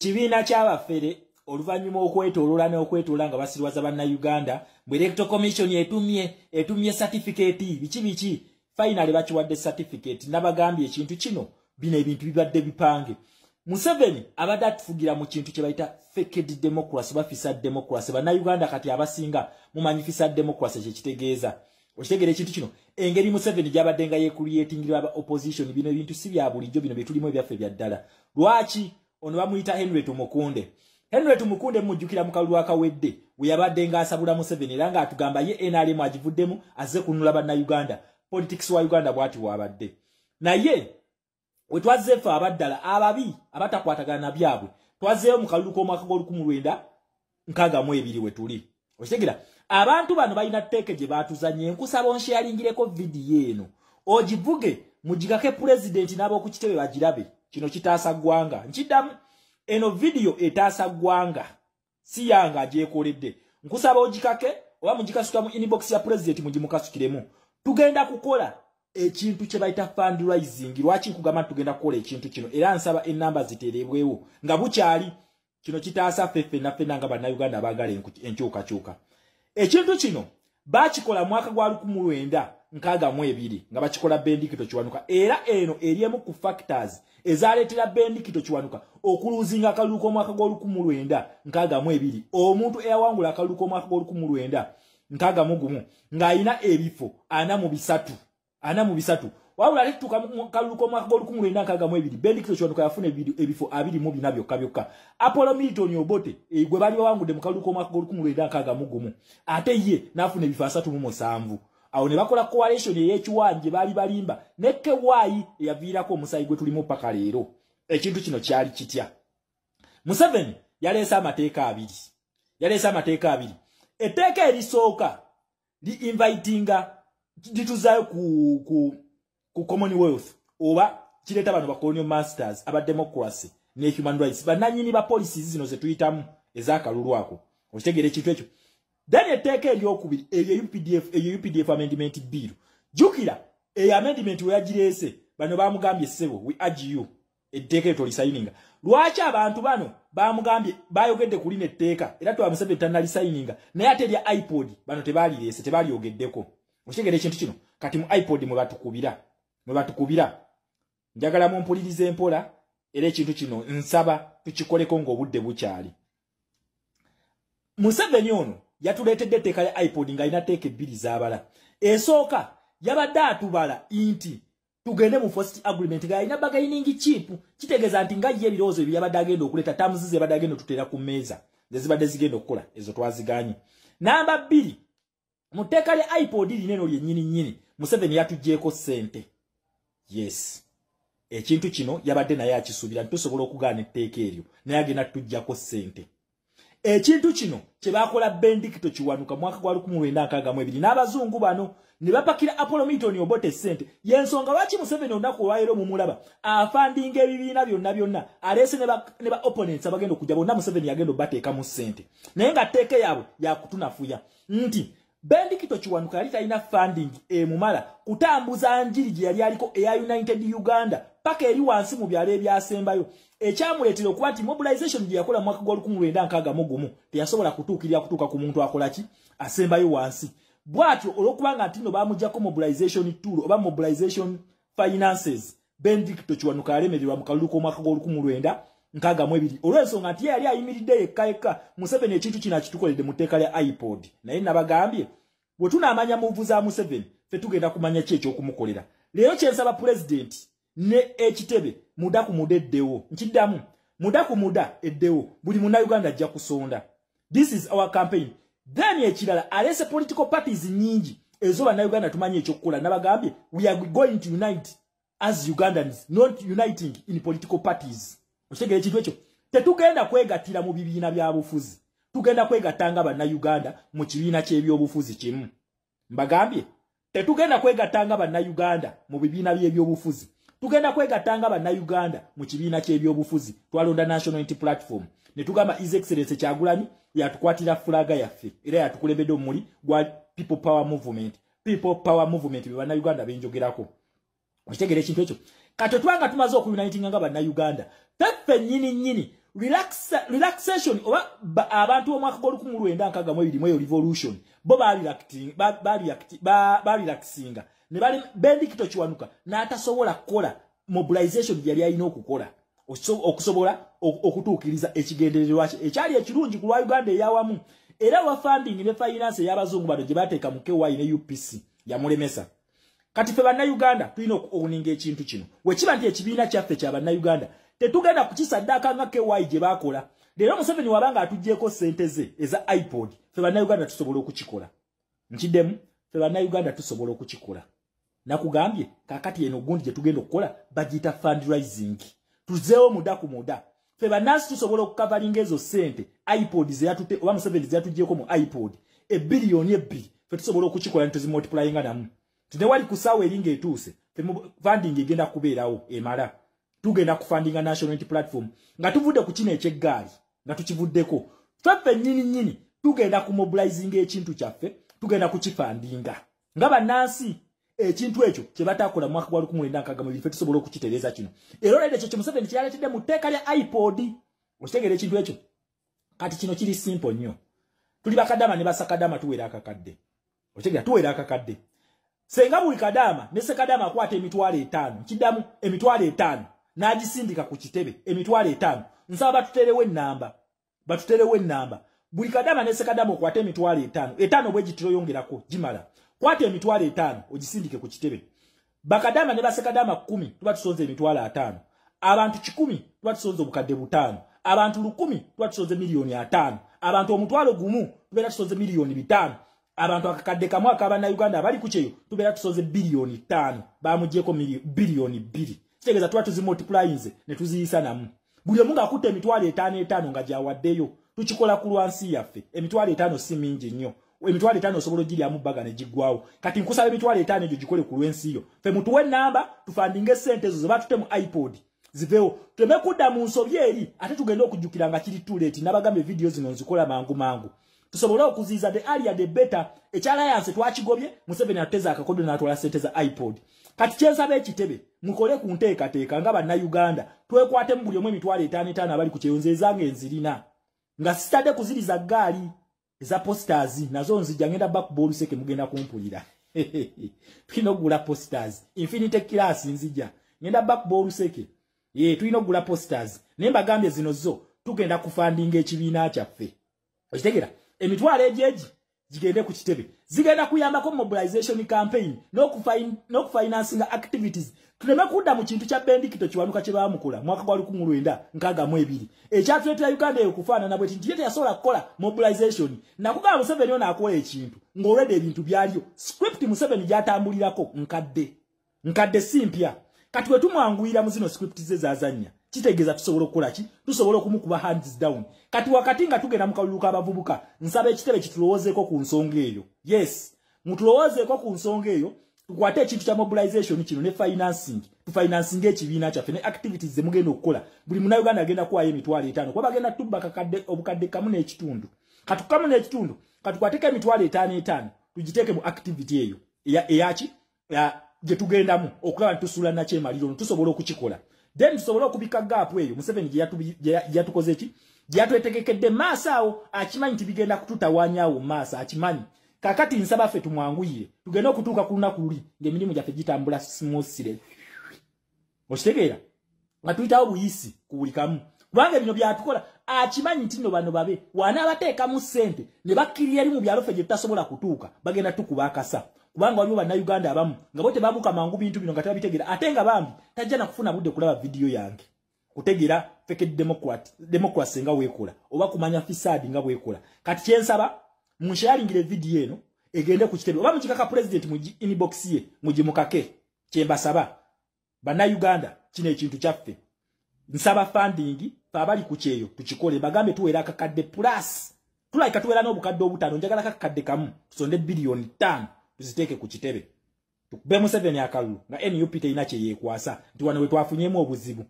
Kibiina ky'abafere oluvannyuma okwetooloola n'okwetoola nga basirwaza bannayuganda bwe Electoral Commission etumye certificate biki biki, finally bakiwadde certificate. Nabagambye ekintu kino, bino ebintu bibadde bipange. Museveni abadde atufugira mu kintu kye bayita faked democracy oba facade democracy. Bannayuganda kati abasinga mumanyi facade democracy kye kitegeeza. Okitegeera ekintu kino, engeri Museveni gy'abadde nga yeecreatingira aba opposition, bino ebintu si bya bulijjo, bino bye tulimu ebyaffe bya ddala. Lwaki ono bamuyita Henry Tumukunde? Henry Tumukunde mujjukira mu kalulu akawedde we yabadde ng'asabula Museveni era ng'atugamba ye NRM agivuddemu, azze kununula bannayuganda. Politics wa Uganda bw'ati bw'abadde. Naye we twazze ffe abaddala ababi abatakwatagana na byabwe, twazzeeyo mu kalulu k'omwaka gw'o1962 we tuli. Okitegeera, abantu bano balina tteeke gye baatuzanye. Nkusaba onsharingireko vidiyo eno, ogivuge mugikake pulezidenti n'ab'oku kitebe bagirabe. Kino kitaasa ggwanga. Nkiddamu, eno vidiyo etaasa ggwanga, si yange agyekoledde. Nkusaba ogikake oba mugikasuka mu inbox ya pulezidenti, mugimukasukiremu. Tugenda kukola ekintu kye bayita fundraising. Lwaki nkugamba nti tugenda kukola ekintu kino? Era nsaba ennamba ziteerebwewo nga bukyali. Kino kitaasa ffe ffenna ffenna nga bannayuganda abaagala enkyukakyuka. Ekintu kino bakikola mwaka gwa 1962 nga bakikola Bendikito Kiwanuka, era eno eri emu ku factors ezaleetera Bendikito Kiwanuka okulosinga akalulu k'omwaka gw'o1962. Omuntu eyawangula akalulu k'omwaka gw'o1961 ng'alina ebifo 43, 43, wabula ate tutuuka mu kalulu k'omwaka gw'o1962, Bendikito Kiwanuka yafuna ebifo 24 byokka byokka. Apollo Milton Obote gwe baali bawangudde mu kalulu k'omwaka gw'o1961, ate ye n'afuna ebifo 37. Awo ne bakola coalition ey'ekiwanyi gye baali balimba ne kewaayi eyaviirako omusaayi gwe tulimu paka leero. Ekintu kino kyali kitya? Museveni yaleese amateeka abiri, yaleese amateeka abiri. Etteeka erisooka li invitinga, lituzaayo ku Commonwealth oba kireeta bano ba colonial masters aba democracy ne human rights, bannannyini ba policies zino ze tuyitamu ez'akalulu ako. Okitegeera ekintu ekyo? Then etteeka eryokubiri, eryo UPDF, eyo UPDF Amendment Bill. Jjukira eyo amendment we yagireese, bano bamugambye, "Ssebo, we urge you, etteeka eryo tolisayininga." Lwaki abantu bano bamugambye, bayogedde ku lino etteeka era twa Museveni tannalisayininga, naye ate erya IPOD bano tebalireese, tebalyogeddeko? Okitegeera ekintu kino? Kati mu IPOD mwe batukubira, mwe batukubira. Njagala mumpulirize empola, era ekintu kino nsaba tukikoleko ng'obudde bukyali. Museveni ono yatuleetedde etteeka lya IPOD ng'alina tteeka ebbiri z'abala. Esooka yabadde atubala nti tugende mu forced agreement ng'alina bargaining chip. Kitegeeza nti nga ye ebirowoozo ebyo yabadde agenda okuleeta, terms ze yabadde agenda otuteera ku mmeeza ze zibadde zigenda okukola, ezo twaziganye. Namba 2, mu tteeka lya IPOD lino eno lyennyini nnyini, Museveni yatuggyeeko ssente. Yes, ekintu kino yabadde naye akisuubira nti tusobola okugaana etteeka eryo, naye agenda tujjako ssente. Ekintu kino kye baakola Bendikito Kiwanuka mwaka gwa 1962 n'abazungu bano ne bapakira Apollo Milton Obote ssente. Yensonga lwaki Museveni olunaku olwaleero mumulaba afundinga ebibiina byonna byonna, aleese ne ba opponents abagenda okujja bonna. Museveni yagenda obateekamu ssente, naye nga tteeka yaabwe yakutunafuya nti Bendikito Kiwanuka yali talina funding emumala kutambuza njiri gye yali aliko eya United Uganda paka eri wansi mu byalo ebyasembayo, ekyamuleetera okuba nti mobilization gye yakola mu mwaka gwa 1961 teyasobola kutuukirira kutuuka ku muntu akola ki, asembayo wansi. Bw'atyo olw'okubanga nti nno bamuggyako mobilization tool oba mobilization finances, Bendikito Kiwanuka yalemererwa mu kalulu k'omwaka gw'o1962 olw'ensonga nti ye yali ayimiridde yekka yekka. Museveni ekintu kino akitukoledde mu tteeka lya IPOD, naye nabagambye bwe tunaamanya move za Museveni, ffe tugenda kumanya ki ekyokumukolera. Leero kyensaba pulezidenti ne ekitebe, muda ku muda eddewo. Nkiddamu, muda ku muda eddewo. Buli munnayuganda ajja kusonda. This is our campaign. Then ekirala, aleese political parties nyingi ezo bannayuganda tumanyi ekyokukola. Nabagambye, we are going to unite as Ugandans, not uniting in political parties. Okitegeera ekintu ekyo? Tetugenda kwegattira mu bibiina bya bufuzi, tugenda kwegatta nga bannayuganda mu kibiina ky'ebyobufuzi kimu. Mbagambye, tetugenda kwegatta nga bannayuganda mu bibiina by'ebyobufuzi, tugenda kwegatta nga bannayuganda mu kibiina ky'ebyobufuzi. Twalonda National Unity Platform ne tugamba His Excellence Kyagulanyi yatukwatira flag yaffe era yatukulembedde omuli gwa People Power Movement. People Power Movement be bannayuganda benjogerako. Okitegeera ekintu ekyo? Kati otubanga tumaze okuunitinga nga bannayuganda feffe nnyini nnyini, Relaxation oba abantu omwaka gwa 1962 mu revolution bo ba relaxinga ne bali Bendikito Kiwanuka n'atasobola kukola mobilization yali alina okukola okusobola okutuukiriza ekigendererwa kye ekyali ekirungi ku lwa Uganda eyawamu. Era wa funding ne finance ey'abazungu bano gye bateeka mu KY ne UPC yamulemesa. Kati ffe Bannayuganda tulina okuninga ekintu kino. Wekiba nti ekibiina kyaffe kya Bannayuganda, tetugenda kukisaddaaka nga KY gye baakola. Leero Museveni wabanga atuggyeko ssente ze eza iPod, ffe Bannayuganda tusobola okukikola. Nkiddemu, ffe Bannayuganda tusobola okukikola. Nakugambye, kakati eno gundi gye tugenda okukola bagiyita fundraising. Tuzeewo muda ku muda, ffe bannansi tusobola okucoveringa ezo ssente iPod zeyatute oba Museveni zeyatuggyeko mu iPod 2 billion. Ffe tusobola okukikola netuzimultiplyinga namu tinewali ku ssaawa eri ng'etuuse. Funding egenda kubeerawo emala. Tugenda kufundinga National Unity Platform nga tuvudde ku kino ekyeggaali, nga tukivuddeko ffe nnyini nnyini. Tugenda kumobilizinga ekintu kyaffe, tugenda kukifundinga nga bannansi. Ekintu ekyo kye batakola mu mwaka gwa 1962, ffe tusobola okukitereeza kino. Era olwedde ekyo kye Museveni kyeyaleetedde mu tteeka lya iPod. Okitegeera ekintu ekyo? Kati kino kiri simple nnyo. Tuli bakadama ne basakadama, tuwera akakadde. Okitegeera? Tuwera akakadde. Senga buli kadama ne sekadama akwata 50,000, nkiddamu, 50,000 n'agisindika ku kitebe, 50,000. Nsaba batuterewo ennamba, batuterewo ennamba. Buli kadama ne sekadama okwata 50,000 etaano, bwegitiro yongerako gimala. Kwata 50,000 ogisindike ku kitebe. Bakadama ne basekadama 10, tuba tusonze 50,000. Abantu 100, tuba tusonze 5,000. Abantu 1,000, tuba tusonze 50,000,000. Abantu 10,000, tubeera tusonze 5,000,000. Abantu 1,000 ak'Abannayuganda abali ku kyeyo, tubeera tusonze 5 billion. Bamugyeko 2 billion, kitegeeza tuba tuzimultiplyinze ne tuziyisa namu. Buli omu ng'akutta 50,000 etaano nga gyawaddeyo. Tukikola ku lwansi yaffe. 50,000 si mingi nnyo. 50,000 osobola ogiryamu baga ne giggwawo. Kati nkusaba 50,000 egyo gikole ku lw'ensi yo. Fe mutuwe ennamba, tufundinge essente ezo ze batute mu iPod ziveewo, tuleme kudda mu nsobi eri ate tugende okujjukira nga kiri too late. Nabagambye, vidiyo zino nzikola mangu mangu tusobole okuziiza. The earlier the better. Ekya alliance twakigobye. Museveni atuteza akakodo n'atwala ssente za iPod. Kati kyensaba ekitebe, mukole ku nteekateeka nga Bannayuganda twekwatemu buli omu 50,000 etaano. Abali ku kyeyo, ezange nzirina nga sitadde kuziriza ggaali eza posters, nazo nzija ngenda bakuba oluseke. Mugenda kumpulira. Tulina okugula posters. Infinity class, nzija ngenda bakuba oluseke. Ye tulina okugula posters, naye mbagambye zino zo tugenda kufundinga ekibiina kyaffe. Okitegeera? Emitwalo egyegi gigende ku kitebe, zigenda kuyambako mobilization campaign n'okufinancinga activities, tuleme kudda mu kintu kya Bendikito Kiwanuka kye baamukola mwaka gwa 1962 ekyatuleetera Uganda eyo kufaanana bwe nti ye teyasobola kukola mobilization. Nakugamba, Museveni ono akola ekintu ng'olwedde ebintu byaliyo. Script Museveni gy'atambulirako nkadde, nkadde, si mpya. Kati bwe tumwanguyira mu zino script ze zazannya, kitegeeza tusobola okukola ki? Tusobola okumukuba hands down. Kati wakati nga tugenda mu kalulu k'abavubuka, nsaba ekitebe kitulowoozeeko ku nsonga eyo. Yes, mutulowoozeeko ku nsonga eyo. Tukwate ekintu kya mobilization kino ne financing, tufinancinge ekibiina kyaffe ne activities zemugenda okukola. Buli Munnayuganda agenda kuwaayo 50,000, kuba bagenda tubba kakadde, 1.5 obukadde. Kati 1.5, katukwateko 50,000 etaano tugiteeke mu activity eyo eyaki gye tugendamu okulaba nti nakyemaliro ono. Tusobola okukikola, then tusobole okubika gap eyo Museveni gye yatukoze ki, gye yatwetegekedde maaso awo. Akimanyi nti bigenda kututawaanyaawo maaso, akimanyi. Kakati nsaba ffe tumwanguyire, tugende okutuuka ku lunaku luli ng'emirimu gyaffe gitambula smoothly. Okitegeera? Nga tuyitawo buyisi ku buli kamu, kubanga bino byatukola akimanyi nti nno bano babe wanaabateekamu ssente ne bakkirira eri mu byalo ffe gye tutasobola kutuuka, bagenda tukuba akasa. Kubanga waliwo Bannayuganda abamu nga bo tebabuuka mangu bintu bino, nga tebabitegeera, ate nga bambi tajja na kufuna budde kulaba vidiyo yange kutegeera fake democracy nga weekola oba kumanya fisaadi nga bwekola. Kati kyensaba, munsharingire vidiyo eno egende ku kitebe oba mukikaka president mu inbox ye mugimukake. Kyembasaba Bannayuganda, kino ekintu kyaffe. Nsaba funding, fe abali ku kyeyo tukikole. Bagambe tuwera akakadde plus, tulayika tuwera n'5,000. Njagala 1,000, tusonde 5 billion tuziteeke ku kitebe, tukube Museveni akalulu nga NUP terina kyeyeekwasa nti wano we twafunyemu obuzibu.